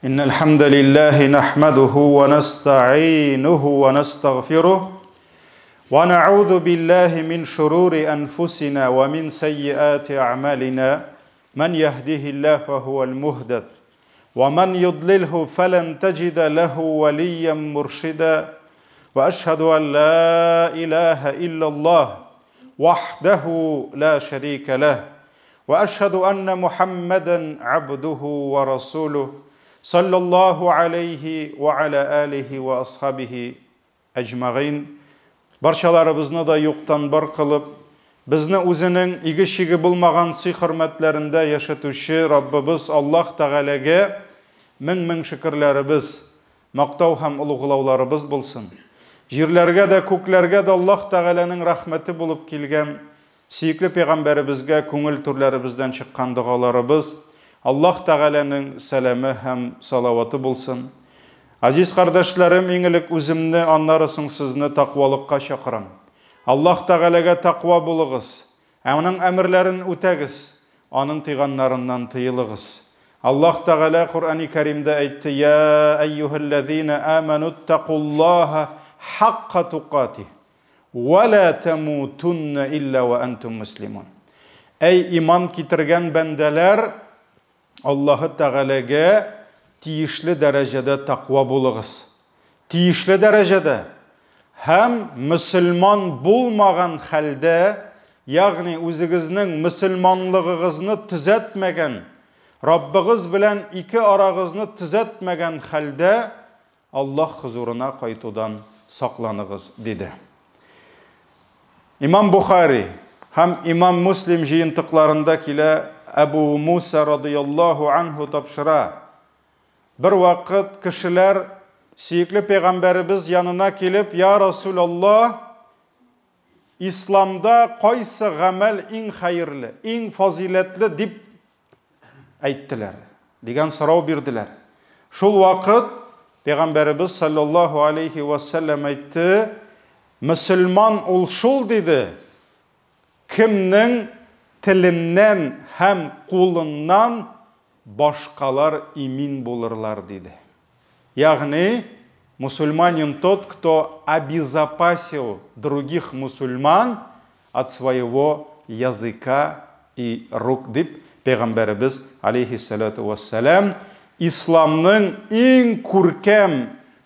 إن الحمد لله نحمده ونستعينه ونستغفره ونعوذ بالله من شرور أنفسنا ومن سيئات أعمالنا من يهده الله فهو المهتد ومن يضلله فلن تجد له وليا مرشدا وأشهد أن لا إله إلا الله وحده لا شريك له وأشهد أن محمدا عبده ورسوله صلى الله عليه وعلى آله وأصحابه أجمعين. Барчаларыбызны да юктан бар кылып, безне үзенең иге-чиге булмаган сый-хөрмәтләрендә яшәтүче Раббыбыз Аллаһ Тәгаләгә мең-мең шөкерләребез, мактау һәм олуглауларыбыз булсын. Җирләргә дә, күкләргә дә Аллаһ Тәгаләнең рәхмәте булып килгән сөекле пәйгамбәребезгә күңел түрләребездән чыккан догаларыбыз, Аллаһ Тәгаләнең сәламе һәм салаваты булсын. Азиз кардәшләрем, иң элек үземне, аннары соң сезне тәкъвалыкка чакырам. Аллаһ Тәгаләгә тәкъва булыгыз, аның әмерләрен үтәгез, аның тыйганнарыннан тыелыгыз. Аллаһ Тәгалә Коръәни Кәримдә әйтте: "Я әйюһәлләзина аману иттакуллаһа хакка тукатих ва ла тамутунна илля ва антум муслимун." Әй иман китергән бәндәләр, Аллаһы Тәгаләгә тиешле дәрәҗәдә тәкъва булыгыз. Тиешле дәрәҗәдә һәм мөселман булмаган хәлдә, ягъни үзегезнең мөселманлыгыгызны төзәтмәгән, Раббыгыз белән ике арагызны төзәтмәгән хәлдә Аллаһ хозурына кайтудан сакланыгыз, диде. Имам Бухари һәм Имам Муслим җыентыкларында килә, Әбу Муса радыяллаһу анһу тапшыра. Бер вакыт кешеләр сөекле пәйгамбәребез янына килеп, "Я Расулаллаһ, исламда кайсы гамәл иң хәерле, иң фазиләтле?" дип әйттеләр, дигән сорау бирделәр. Шул вакыт Пәйгамбәребез саллаллаһу алейхи ва саллям әйтте, мөселман ул шул диде, кемнең теленнән һәм кулыннан башкалар имин булырлар диде. Ягъни, мусульманин тот, кто обезопасил других мусульман от своего языка и рук дип Пәйгамбәребез алейхиссалату вассалам исламның иң күркәм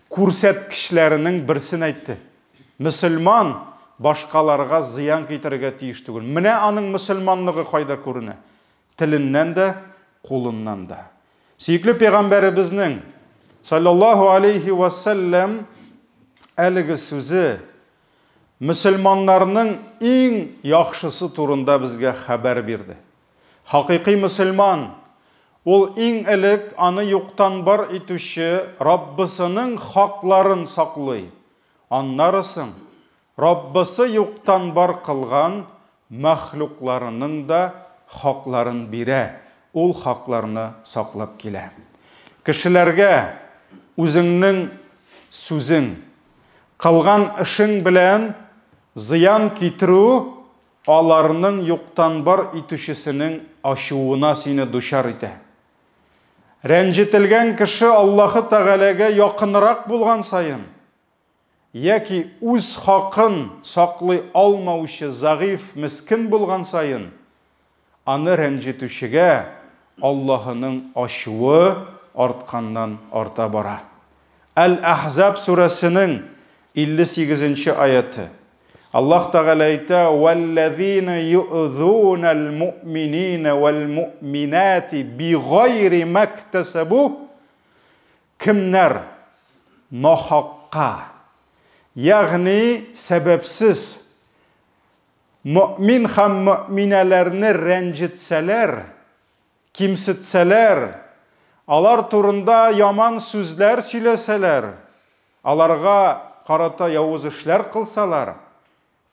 күрсәткечләренең берсен әйтте. Мөселман башкаларга зыян китерергә тиеш түгел. Менә аның мөселманлыгы кайда күренә? Теленнән дә, кулыннан да. Сөекле пәйгамбәребезнең саллаллаһу алейхи вассалам әлеге сүзе мөселманнарның иң яхшысы турында безгә хәбәр бирде. Хакыйкый мөселман ул иң элек аны юктан бар итүче Раббысының хакларын саклый. Аннары соң Раббысы юктан бар кылган мәхлукларының да хакларын бирә, ул хакларны саклап килә. Кешеләргә үзеңнең сүзең, кылган эшең белән зыян китерү аларның юктан бар итүчесенең ачуына сине дучар итә. Рәнҗетелгән кеше Аллаһы Тәгаләгә якынрак булган саен, яки үз хакын саклый алмаучы зәгыйфь мескен булган саен, аны рәнҗетүчегә Аллаһының ачуы артканнан арта бара. Әл-Әхзаб сүрәсенең 58 нче аяте. Аллаһ Тәгалә әйтә: "Вәлләзина ю'зунал муъминина вәл-муъминати бигайри мактасабу" Кемнәр нахакка, ягъни сәбәпсез мөэмин һәм мөэминәләрне рәнҗетсәләр, кимсетсәләр, алар турында яман сүзләр сөйләсәләр, аларга карата явыз эшләр кылсалар,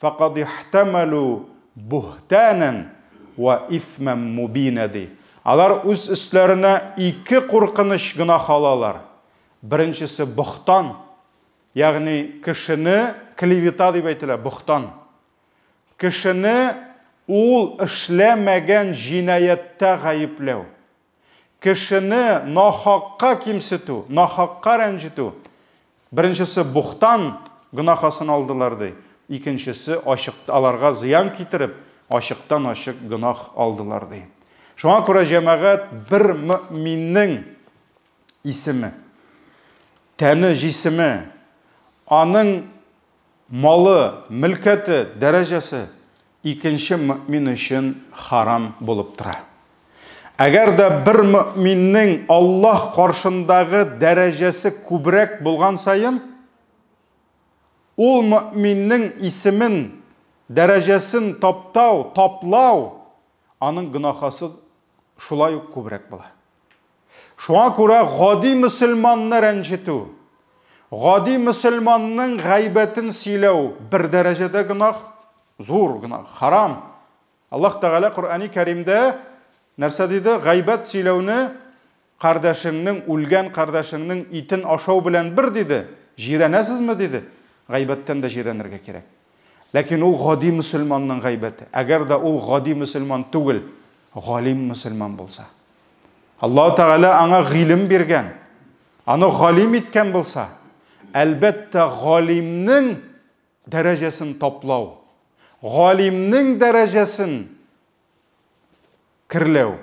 Фәкад ихтәмәлү буһтанән вә исмән мубинә, ди. Алар үз өсләренә ике куркыныч гөнаһ алалар. Беренчесе бохтан, ягъни кешене клевета дип әйтелә, бохтан. Кешене ул эшләмәгән җинаятьтә гаепләү. кешене нахакка кимсетү, нахакка рәнҗетү, беренчесе бухтан гөнаһасын алдылар ди, икенчесе ачык аларга зыян китереп, ачыктан-ачык гөнаһ алдылар ди. Шуңа күрә җәмәгать бер мөэминнең исеме, тәне, җисеме, аның малы, мөлкәте, дәрәҗәсе икенче мөэмин өчен харам булып тора. Әгәр дә бер мөэминнең Аллаһ каршындагы дәрәҗәсе күбрәк булган саен, ул мөэминнең исемен, дәрәҗәсен таптау, таплау, аның гөнаһасы шулай ук күбрәк була. Шуңа күрә гади мөселманны рәнҗетү, гади мөселманның гайбәтен сөйләү бер дәрәҗәдә гөнаһ, зур гөнаһ, харам. Аллаһ Тәгалә Коръәни Кәримдә нәрсә диде? Гайбәт сөйләүне кардәшеңнең, үлгән кардәшеңнең итен ашау белән бер диде. Җирәнәсезме диде? Гайбәттән дә җирәнергә кирәк. Ләкин ул гади мөселманның гайбәте. Әгәр дә ул гади мөселман түгел, галим мөселман булса. Аллаһ Тәгалә аңа гыйлем биргән, аны галим иткән булса, әлбәттә, галимнең дәрәҗәсен таплау, галимнең дәрәҗәсен керләү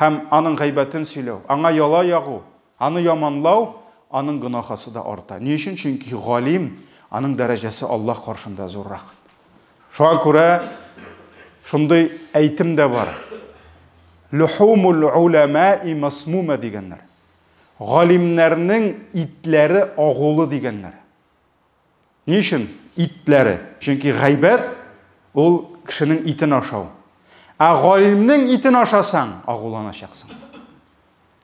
һәм аның гайбәтен сөйләү, аңа яла ягу, аны яманлау, аның гөнаһасы да арта. Ни өчен? Чөнки галим, аның дәрәҗәсе Аллаһ каршында зуррак. Шуңа күрә шундый әйтем дә бар. Лухумул уламаи масмума дигәннәр. Галимнәрнең итләре агулы дигәннәр. Ни өчен итләре? Чөнки гайбәт ул кешенең итен ашау. Ә галимнең итен ашасаң, агуланачаксың.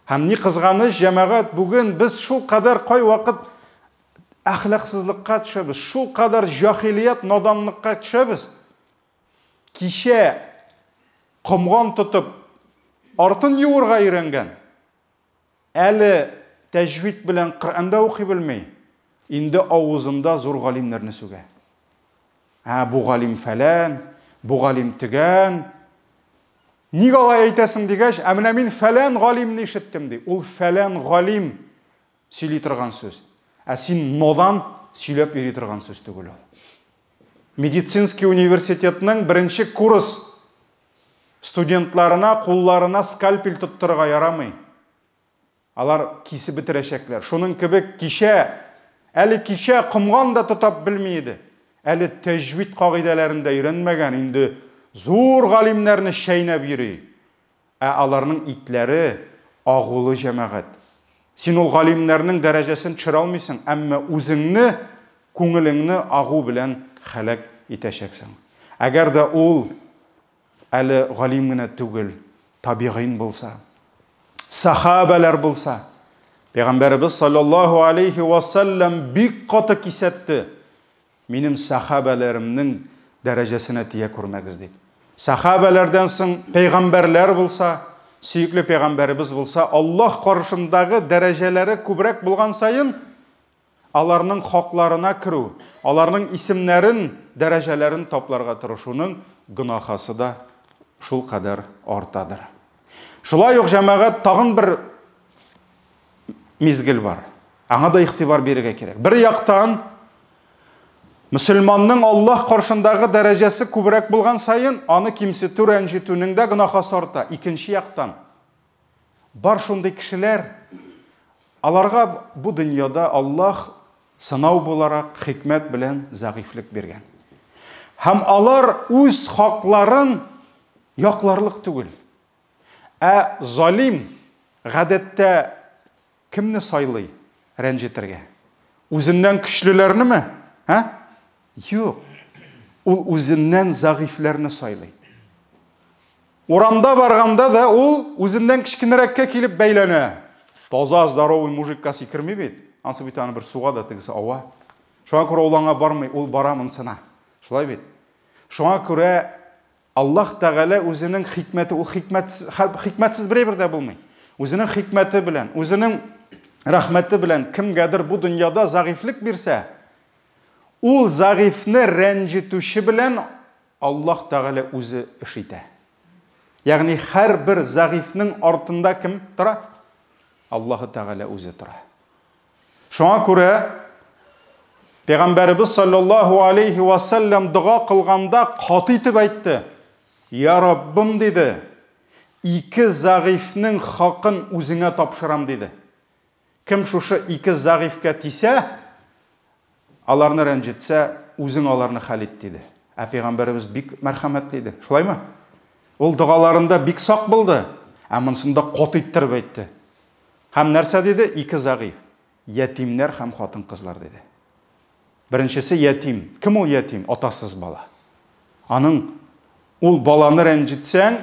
Һәм ни кызганыч, җәмәгать, бүген без шул кадәр кайвакыт әхлаксызлыкка төшәбез, шул кадәр җахилият, наданлыкка төшәбез. Кичә комган тотып, артын юырга өйрәнгән. Әле тәҗвид белән Коръән дә укый белми, инде авызында зур галимнәрне сүгә. Ә, бу галим фәлән, бу галим төгән. Ник алай әйтәсең дигәч, ә менә мин фәлән галимне ишеттем ди. Ул фәлән галим сөйли торган сүз. Ә син надан сөйләп йөри торган сүз түгел ул. Медицинский университетның беренче курс Студентларына кулларына скальпель тоттырырга ярамый. Алар кисеп бетерәчәкләр. Шуның кебек кичә, әле кичә комган да тотап белми иде. Әле тәҗвид кагыйдәләрен дә өйрәнмәгән, инде зур галимнәрне чәйнәп йөри. Ә аларның итләре агулы җәмәгать. Син ул галимнәрнең дәрәҗәсен төшерә алмыйсың, әмма үзеңне, күңелеңне агу белән һәлак итәчәксең. Әгәр дә ул әле галим генә түгел, табигыйн булса, сахабәләр булса, Пәйгамбәребез саллаллаһу алейхи ва саллям бик каты кисәтте, Минем сәхабәләремнең дәрәҗәсенә тия күрмәгез, дип. Сәхабәләрдән соң пәйгамбәрләр булса, сөекле пәйгамбәребез булса, Аллаһ каршындагы дәрәҗәләре күбрәк булган саен, аларның хакларына керү, аларның исемнәрен, дәрәҗәләрен тапларга тырышуның гөнаһасы да шулкадәр артадыр. Шулай ук җәмәгать тагын бер мизгел бар. Аңа да игътибар бирергә кирәк. Бер яктан мөселманның Аллаһ каршындагы дәрәҗәсе күбрәк булган саен, аны кимсетү, рәнҗетүнең дә гөнаһасы арта. Икенче яктан бар шундый кешеләр, аларга бу дөньяда Аллаһ сынау буларак хикмәт белән зәгыйфьлек биргән. Һәм алар үз хакларын якларлык түгел. Ә залим гадәттә кемне сайлый рәнҗетергә? Үзеннән көчлеләрнеме? Ә? Юк. Ул үзеннән зәгыйфьләрне сайлый. Урамда барганда да ул үзеннән кечкенәрәккә килеп бәйләнә. Таза, здоровый мужикка сикерми бит. Ансы бит аны бер суга да тегесе ава. Шуңа күрә ул аңа бармый, ул бара монсына. Шулай бит. Шуңа күрә Аллаһ Тәгалә үзенең хикмәте, ул хикмәтсез, хикмәтсез берәйбер дә булмый. Үзенең хикмәте белән, үзенең рәхмәте белән кемгәдер бу дөньяда зәгыйфьлек бирсә, ул зәгыйфьне рәнҗетүче белән Аллаһ Тәгалә үзе эш итә. Ягъни һәрбер зәгыйфьнең артында кем тора? Аллаһы Тәгалә үзе тора. Шуңа күрә Пәйгамбәребез саллаллаһу алейхи ва саллям дога кылганда каты итеп әйтте. Я Раббым диде, ике зәгыйфьнең хакын үзеңә тапшырам диде. Кем шушы ике зәгыйфькә тисә, аларны рәнҗетсә, үзең аларны хәл ит, диде. Ә пәйгамбәребез бик мәрхәмәтле иде. Шулаймы? Ул догаларында бик сак булды, ә монсында каты иттереп әйтте. Һәм нәрсә диде? Ике зәгыйф. Ятимнәр һәм хатын-кызлар диде. Беренчесе ятим. Кем ул ятим? Атасыз бала. Аның ул баланы рәнҗетсәң,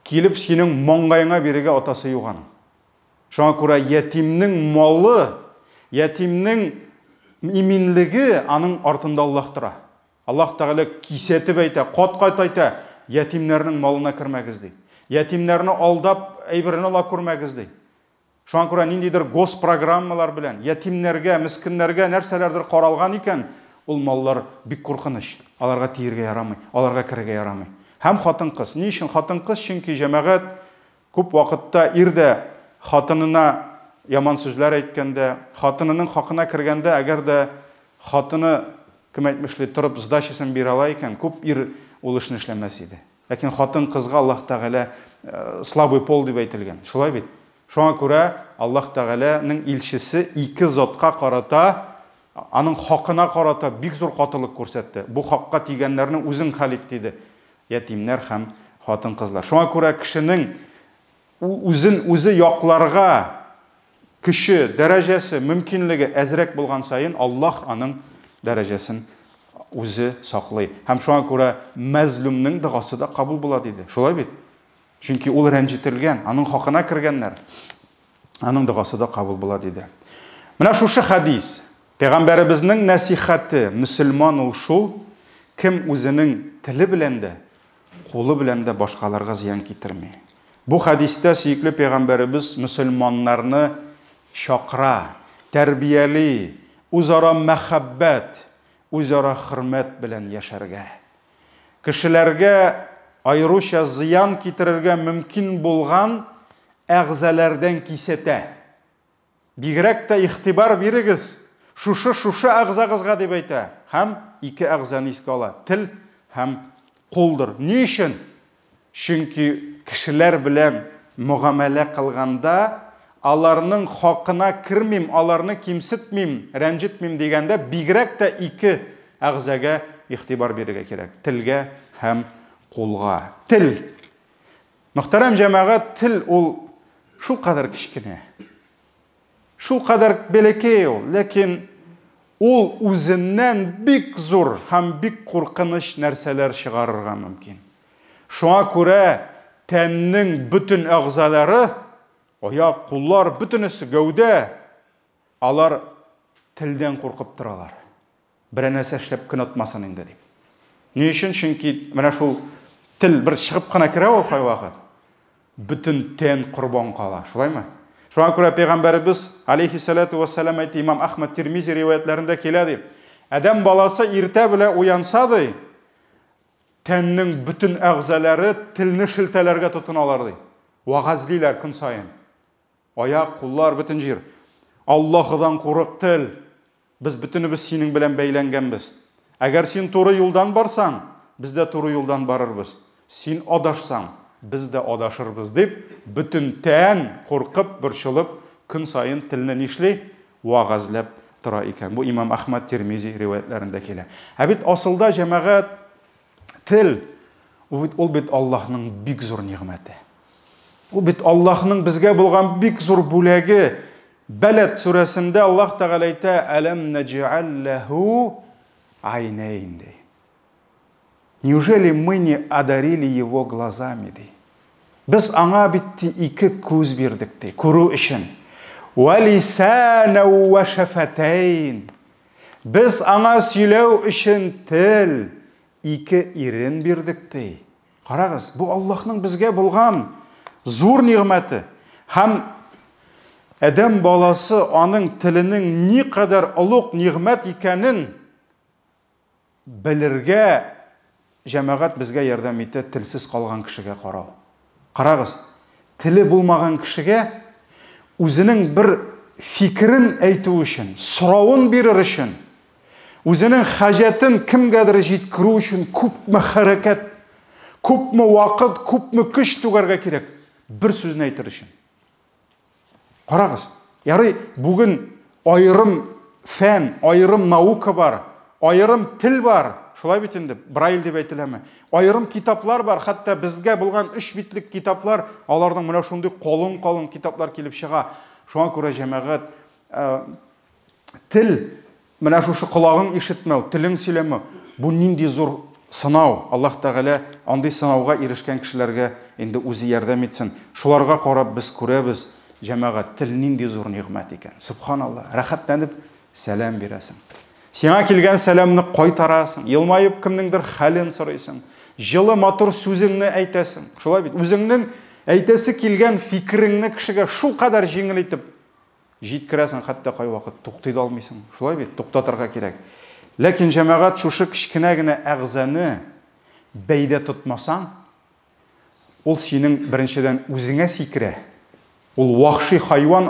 килеп синең маңгаеңа бирергә атасы юк аның. Шуңа күрә ятимнең малы, ятимнең иминлеге аның артында Аллаһ тора. Аллаһ Тәгалә кисәтеп әйтә, кат-кат әйтә, ятимнәрнең малына кермәгез ди. Ятимнәрне алдап әйберен ала күрмәгез ди. Шуңа күрә ниндидер госпрограммалар белән ятимнәргә, мескеннәргә нәрсәләрдер каралган икән, ул маллар бик куркыныч. Аларга тиергә ярамый, аларга керергә ярамый. Һәм хатын-кыз. Ни өчен хатын-кыз? Чөнки җәмәгать Күп вакытта ир дә хатынына яман сүзләр әйткәндә, хатынының хакына кергәндә, әгәр дә хатыны, кем әйтмешли, торып сдачасын бирә ала икән, күп ир ул эшне эшләмәс иде. Ләкин хатын-кызга Аллаһ Тәгалә слабый пол дип әйтелгән. Шулай бит? Шуңа күрә Аллаһ Тәгаләнең илчесе ике затка карата, аның хакына карата бик зур катылык күрсәтте. Бу хакка тигәннәрне үзең хәл ит, диде. Ятимнәр һәм хатын-кызлар. Шуңа күрә кешенең үзен үзе якларга көче, дәрәҗәсе, мөмкинлеге әзрәк булган саен Аллаһ аның дәрәҗәсен үзе саклый. Һәм шуңа күрә мәзлүмнең догасы да кабул була диде. Шулай бит? Чөнки ул рәнҗетелгән, аның хакына кергәннәр. Аның догасы да кабул була диде. Менә шушы хәдис, пәйгамбәребезнең нәсихәте, мөселман ул шул, кем үзенең теле белән дә, кулы белән дә башкаларга зыян китерми. Бу хәдистә сөекле пәйгамбәребез мөселманнарны чакыра, тәрбияли, үзара мәхәббәт, үзара хөрмәт белән яшәргә. Кешеләргә аеруча зыян китерергә мөмкин булган әгъзаләрдән кисәтә. Бигрәк тә игътибар бирегез, шушы-шушы әгъзагызга дип әйтә һәм ике әгъзаны искә ала, тел һәм кулдыр. Ни өчен? Чөнки кешеләр белән мөгамәлә кылганда, аларның хакына кермим, аларны кимсетмим, рәнҗетмим дигәндә, бигрәк тә ике әгъзагә игътибар бирергә кирәк, телгә һәм кулга. Тел. Мөхтәрәм җәмәгать, тел ул шулкадәр кечкенә. Шулкадәр бәләкәй ул, ләкин ул үзеннән бик зур һәм бик куркыныч нәрсәләр чыгарырга мөмкин. Шуңа күрә тәннең бөтен әгъзалары, аяк, куллар, бөтенесе, гәүдә, алар телдән куркып торалар. Берәр нәрсә эшләп көн атмасын инде дип. Ни өчен? Чөнки менә шул тел бер чыгып кына керә ул кайвакыт. Бөтен тән корбан кала. Шулаймы? Шуңа күрә пәйгамбәребез алейхиссалату вассалам әйтте, имам Ахмад Тирмизи риваятләрендә килә ди. Адәм баласы иртә белә уянса ди, тәннең бөтен әгъзалары телне шелтәләргә тотыналар ди. Вагазлиләр көн саен. Аяк, куллар, бөтен җир. Аллаһыдан курык тел. Без бөтенебез синең белән бәйләнгәнбез. Әгәр син туры юлдан барсаң, без дә туры юлдан барырбыз. Син адашсаң, без дә адашырбыз, дип, бөтен тән куркып, борчылып, көн саен телне нишли? Вәгазьләп тора икән. Бу имам Әхмәд, Тирмизи риваятьләрендә килә. Ә бит асылда, җәмәгать, тел, ул бит, ул бит Аллаһның бик зур нигъмәте. Ул бит Аллаһның безгә булган бик зур бүләге. Бәләд сүрәсендә Аллаһ Тәгалә әйтә, Әләм нәҗәәл ләһу айнәйн ди. Неужели мы не одарили его глазами ди. Без аңа бит ди ике күз бирдек ди, күрү өчен. Вә лисанә вә шәфәтәйн. Без аңа сөйләү өчен тел, ике ирен бирдек ди. Карагыз, бу Аллаһның безгә булган зур нигъмәте. Һәм адәм баласы аның теленең никадәр олуг нигъмәт икәнен белергә җәмәгать, безгә ярдәм итә телсез калган кешегә карау. Карагыз, теле булмаган кешегә үзенең бер фикерен әйтү өчен, соравын бирер өчен, үзенең хаҗәтен кемгәдер җиткерү өчен күпме хәрәкәт, күпме вакыт, күпме көч түгәргә кирәк бер сүзне әйтер өчен. Карагыз, ярый, бүген аерым фән, аерым наука бар, аерым тел бар. Шулай бит инде, Брайль дип әйтеләме? Аерым китаплар бар, хәтта безгә булган 3 битлек китаплар, аларның менә шундый калын-калын китаплар килеп чыга. Шуңа күрә җәмәгать, тел, менә шушы колагың ишетмәү, телең сөйләмәү, бу нинди зур сынау. Аллаһ Тәгалә андый сынауга ирешкән кешеләргә инде үзе ярдәм итсен. Шуларга карап без күрәбез, җәмәгать, тел нинди зур нигъмәт икән. Субханаллаһ, рәхәтләнеп сәлам бирәсең. Сиңа килгән сәламне кайтарасың, елмаеп кемнеңдер хәлен сорыйсың, җылы матур сүзеңне әйтәсең. Шулай бит, үзеңнең әйтәсе килгән фикереңне кешегә шулкадәр җиңел итеп җиткерәсең, хәтта кайвакыт туктый да алмыйсың. Шулай бит, туктатырга кирәк. Ләкин җәмәгать шушы кечкенә генә әгъзаны бәйдә тотмасаң, ул синең беренчедән үзеңә сикерә. Ул вахши хайван,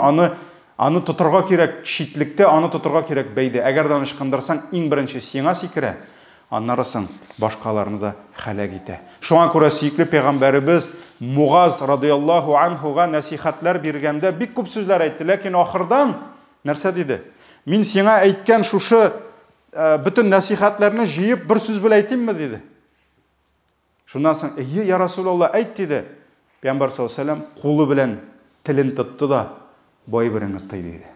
аны тотырга кирәк читлектә, аны тотырга кирәк бәйдә. Әгәр дә аны ычкындырсаң, иң беренче сиңа сикерә, аннары соң башкаларны да хәләк итә. Шуңа күрә сөекле пәйгамбәребез Мугаз радыяллаһу анһуга нәсихәтләр биргәндә бик күп сүзләр әйтте, ләкин ахырдан нәрсә диде? Мин сиңа әйткән шушы бөтен нәсихәтләрне җыеп бер сүз белән әйтимме диде. Шуннан соң, әйе, я Расулалла, әйт диде. Пәйгамбәр саллаллаһу алейһи ва сәлләм кулы белән телен тотты да, бай береңне тый диде.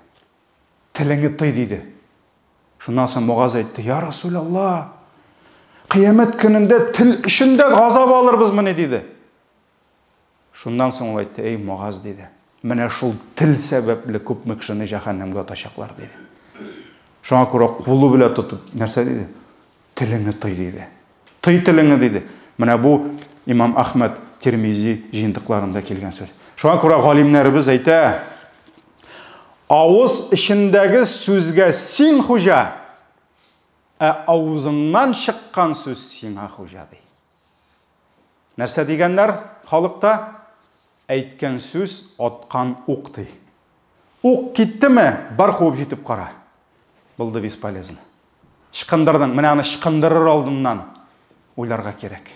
Телеңне тый диде. Шуннан соң Мугаз әйтте, я Расулалла, кыямәт көнендә тел өчен дә газап алырбызмыни диде. Шуннан соң ул әйтте, эй Мугаз диде, менә шул тел сәбәпле күпме кешене җәһәннәмгә атачаклар диде. Шуңа күрә кулы белән тотып нәрсә диде? Телеңне тый диде. Тый телеңне диде. Менә бу Имам Ахмад Тирмизи җыентыкларында килгән сүз. Шуңа күрә галимнәребез әйтә, авыз эчендәге сүзгә син хуҗа, ә авызыңнан чыккан сүз сиңа хуҗа ди. Нәрсә дигәннәр халыкта? Әйткән сүз аткан ук ди. Ук киттеме, бар куып җитеп кара. Булды бесполезно. Чыкындырдың, менә аны чыкындырыр алдыннан уйларга кирәк.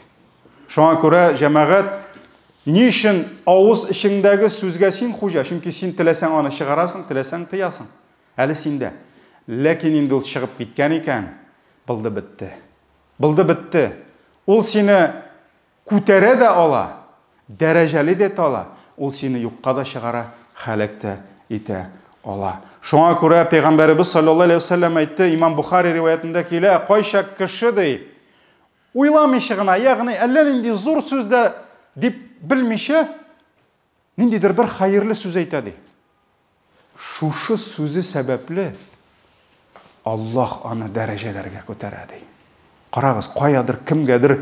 Шуңа күрә җәмәгать, ни өчен авыз эчеңдәге сүзгә син хуҗа? Чөнки син теләсәң аны чыгарасың, теләсәң тыясың. Әле синдә. Ләкин инде ул чыгып киткән икән, булды бетте. Булды бетте. Ул сине күтәрә дә ала, дәрәҗәле дә итә ала, ул сине юкка да чыгара, хәләк тә итә ала. Шуңа күрә Пәйгамбәребез саллаллаһу алейһи ва сәлләм әйтте, Имам Бухари риваятендә килә, кайчак кеше ди, уйламыйча гына, ягъни әллә нинди зур сүз дә дип белмичә, ниндидер бер хәерле сүз әйтә ди. Шушы сүзе сәбәпле Аллаһ аны дәрәҗәләргә күтәрә ди. Карагыз, каядыр кемгәдер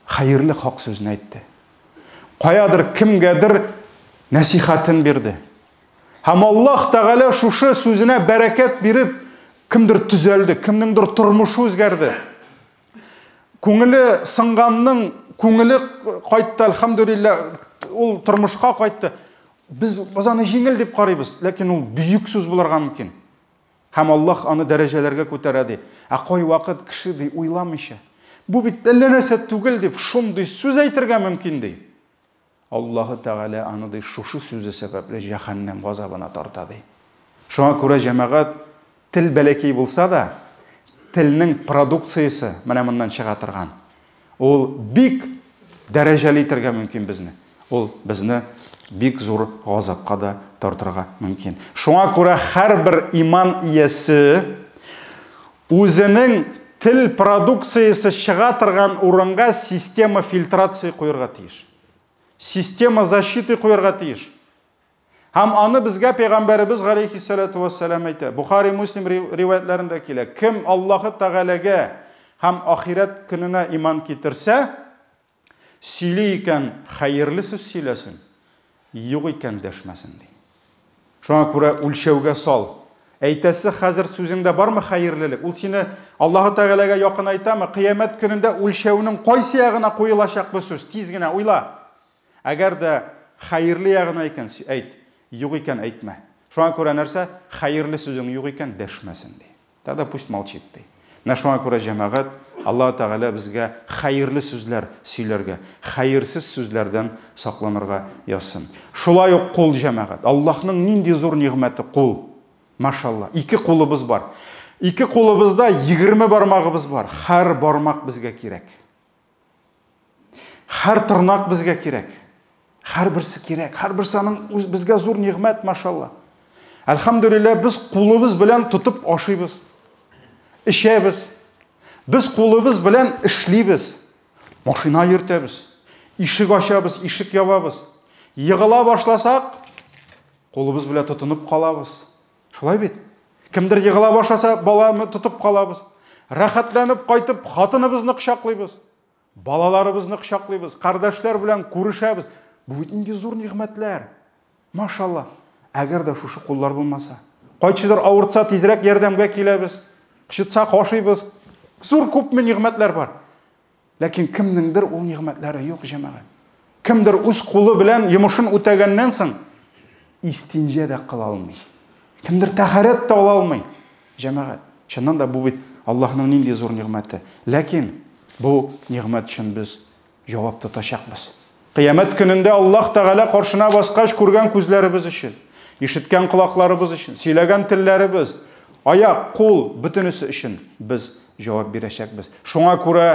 хәерле хак сүзен әйтте. Каядыр кемгәдер нәсихәтен бирде. Һәм Аллаһ Тәгалә шушы сүзенә бәрәкәт биреп, кемдер төзәлде, кемнеңдер тормышы үзгәрде. Күңеле сынганның күңеле кайтты, әлхәмдүлилләһ, ул тормышка кайтты. Без аны җиңел дип карыйбыз, ләкин ул бөек сүз булырга мөмкин. Һәм Аллаһ аны дәрәҗәләргә күтәрә ди. Ә кайвакыт кеше ди уйламыйча, бу бит әллә нәрсә түгел дип шундый сүз әйтергә мөмкин ди. Аллаһы Тәгалә аны ди шушы сүзе сәбәпле җәһәннәм газабына тарта ди. Шуңа күрә җәмәгать, тел бәләкәй булса да, телнең продукциясе менә моннан чыга торган. Ул бик дәрәҗәле итәргә мөмкин безне. Ул безне бик зур газапка да тартырга мөмкин. Шуңа күрә һәрбер иман иясе үзенең тел продукциясе чыга торган урынга система фильтрации куярга тиеш. Система защиты куярга тиеш. Һәм аны безгә Пәйгамбәребез галәйһиссалату вассалам әйтә. Бухари, Муслим риваятларында килә. Кем Аллаһы Тәгаләгә һәм ахирәт көненә иман китерсә, сөйли икән, хәерле сүз сөйләсен, юк икән, дәшмәсен, ди. Шуңа күрә үлчәүгә сал. Әйтәсе хәзер сүзеңдә бармы хәерлелек? Ул сине Аллаһы Тәгаләгә якынайтамы? Кыямәт көнендә үлчәүнең кайсы ягына куелачак бу сүз? Тиз генә уйла. Әгәр дә хәерле ягына икән, әйт. Юк икән, әйтмә. Шуңа күрә нәрсә? Хәерле сүзең юк икән, дәшмәсен ди. Тогда пусть молчит ди. Менә шуңа күрә җәмәгать, Аллаһ Тәгалә безгә хәерле сүзләр сөйләргә, хәерсез сүзләрдән сакланырга язсын. Шулай ук кул җәмәгать. Аллаһның нинди зур нигъмәте кул. Машалла, ике кулыбыз бар. Ике кулыбызда 20 бармагыбыз бар. Һәр бармак безгә кирәк. Һәр тырнак безгә кирәк. Һәрберсе кирәк. Һәрберсе аның үз безгә зур нигъмәт, машалла. Әлхәмдүлилләһ, без кулыбыз белән тотып ашыйбыз. Эчәбез. Без кулыбыз белән эшлибез. Машина йөртәбез. Ишек ачабыз, ишек ябабыз. Егыла башласак, кулыбыз белән тотынып калабыз. Шулай бит? Кемдер егыла башласа, баланы тотып калабыз. Рәхәтләнеп кайтып, хатыныбызны кочаклыйбыз. Балаларыбызны кочаклыйбыз, кардәшләр белән күрешәбез. Бу бит нинди зур нигъмәтләр. Машалла. Әгәр дә шушы куллар булмаса, кайчыдыр авыртса, тизрәк ярдәмгә киләбез. Кычытса, кашыйбыз. Зур күпме нигъмәтләр бар. Ләкин кемнеңдер ул нигъмәтләре юк, җәмәгать. Кемдер үз кулы белән йомышын үтәгәннән соң истинҗә дә кыла алмый. Кемдер тәһарәт тә ала алмый. Җәмәгать, чыннан да бу бит Аллаһның нинди зур нигъмәте. Ләкин бу нигъмәт өчен без җавап тотачакбыз. Кыямәт көнендә Аллаһ Тәгалә каршына баскач күргән күзләребез өчен, ишеткән колакларыбыз өчен, сөйләгән телләребез, аяк, кул, бөтенесе өчен без җавап бирәчәкбез. Шуңа күрә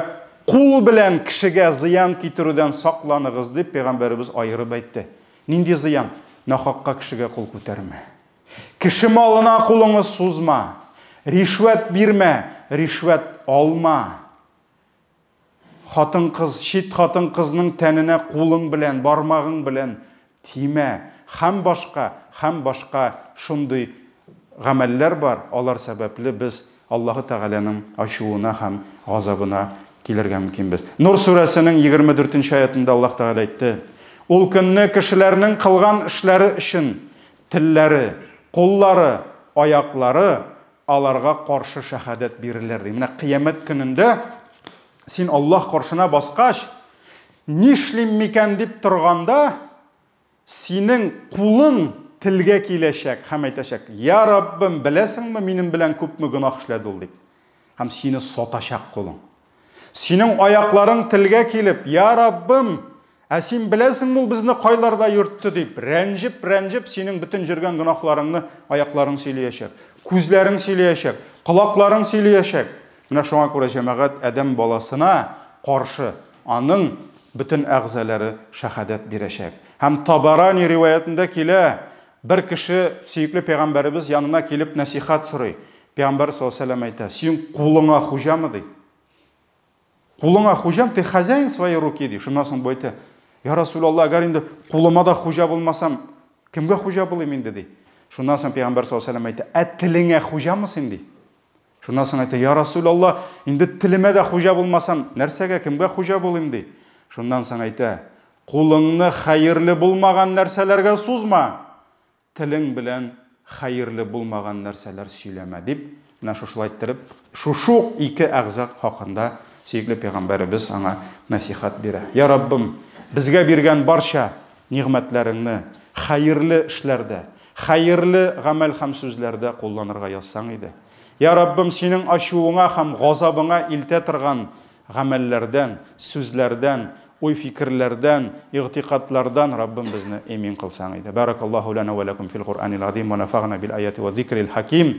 кул белән кешегә зыян китерүдән сакланыгыз, дип пәйгамбәребез аерып әйтте. Нинди зыян? Нахакка кешегә кул күтәрмә. Кеше малына кулыңны сузма. Ришвәт бирмә, ришвәт алма. Хатын-кыз, чит хатын-кызның тәненә кулың белән, бармагың белән тимә. Һәм башка, һәм башка шундый гамәлләр бар, алар сәбәпле без Аллаһы Тәгаләнең ачуына һәм газабына килергә мөмкинбез. Нур сүрәсенең 24 нче аятында Аллаһ Тәгалә әйтте, Ул көнне кешеләрнең кылган эшләре өчен телләре, куллары, аяклары аларга каршы шәһадәт бирерләр, ди. Менә кыямәт көнендә син Аллаһ каршына баскач, нишлим микән дип торганда, синең кулың телгә киләчәк һәм әйтәчәк, Я Раббым, беләсеңме, минем белән күпме гөнаһ эшләде ул, дип. Һәм сине сатачак кулың. Синең аякларың телгә килеп, Я Раббым, ә син беләсеңме ул безне кайларда йөртте, дип, рәнҗеп-рәнҗеп, синең бөтен җөргән гөнаһларыңны аякларың сөйләячәк, күзләрең сөйләячәк, колакларың сөйләячәк. Менә шуңа күрә җәмәгать адәм баласына каршы аның бөтен әгъзалары шәһадәт бирәчәк. Һәм Табарани риваятендә килә, бер кеше сөекле пәйгамбәребез янына килеп нәсихәт сорый. Пәйгамбәр саллаллаһу алейһи ва сәлләм әйтә, син кулыңа хуҗамы, ди. Кулыңа хуҗам, ты хозяин своей руки, ди. Шуннан соң бу әйтә, я Расулаллаһ, әгәр инде кулыма да хуҗа булмасам, кемгә хуҗа булыйм инде, ди. Шуннан соң пәйгамбәр саллаллаһу алейһи ва сәлләм әйтә, ә телеңә хуҗамы син, ди. Шуннан соң әйтә, я Расулаллаһ, инде телемә дә хуҗа булмасам, нәрсәгә, кемгә хуҗа булыйм, ди. Шуннан соң әйтә, кулыңны хәерле булмаган нәрсәләргә сузма, Телең белән хәерле булмаган нәрсәләр сөйләмә, дип, менә шушылай иттереп, шушы ук ике әгъза хакында сөекле пәйгамбәребез аңа нәсыйхәт бирә. Я Раббым, безгә биргән барча нигъмәтләреңне хәерле эшләрдә, хәерле гамәл һәм сүзләрдә кулланырга язсаң иде. Я Раббым, синең ачуыңа һәм газабыңа илтә торган Гамәлләрдән, сүзләрдән, уй-фикерләрдән, игътикадлардан Раббым безне имин кылсаң иде. Бәрәкаллаһу ләнә вә ләкүм фил Куръанил азим вә нәфәгънә бил аяти вә зикрил хаким.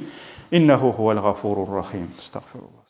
Иннәһу һуәл гафурур рахим. Астагфируллаһ.